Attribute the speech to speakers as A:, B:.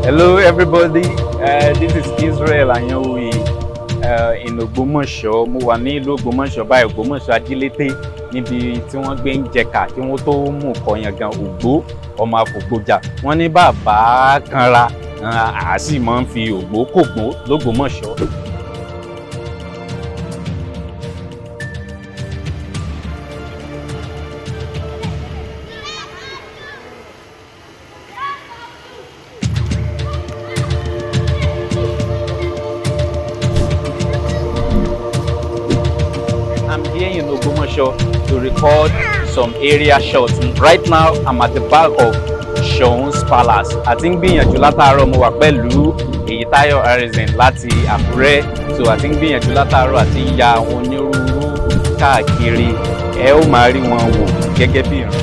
A: Hello everybody, this is Israel Ayanwuyi in Ògbómọ̀ṣọ́. Mo wà ní ìlú Ògbómọ̀ṣọ́ báyìí, Ògbómọ̀ṣọ́ Ajílété, níbi tí wọ́n gbé ń jẹ̀ka kí wọ́n tó mú kọyangàn Ògbó ọmọ Àfògbòjà. Wọ́n ní bàbá kanra, àá sì máa ń fi Ògbó kògbó l'Ógbómọ̀ṣọ́. I'm here in Ogbomoso to record some area shots. Right now, I'm at the back of Seun's Palace. A ti ń gbìyànjú látàárọ̀, mo wà pẹ̀lú Èyítáyọ̀ Harrison láti Àkúrẹ́. So a ti ń gbìyànjú látàárọ̀ àti ń ya àwọn onírúurú káàkiri. Ẹ ó máa rí wọn wò gẹ́gẹ́ bí ìran.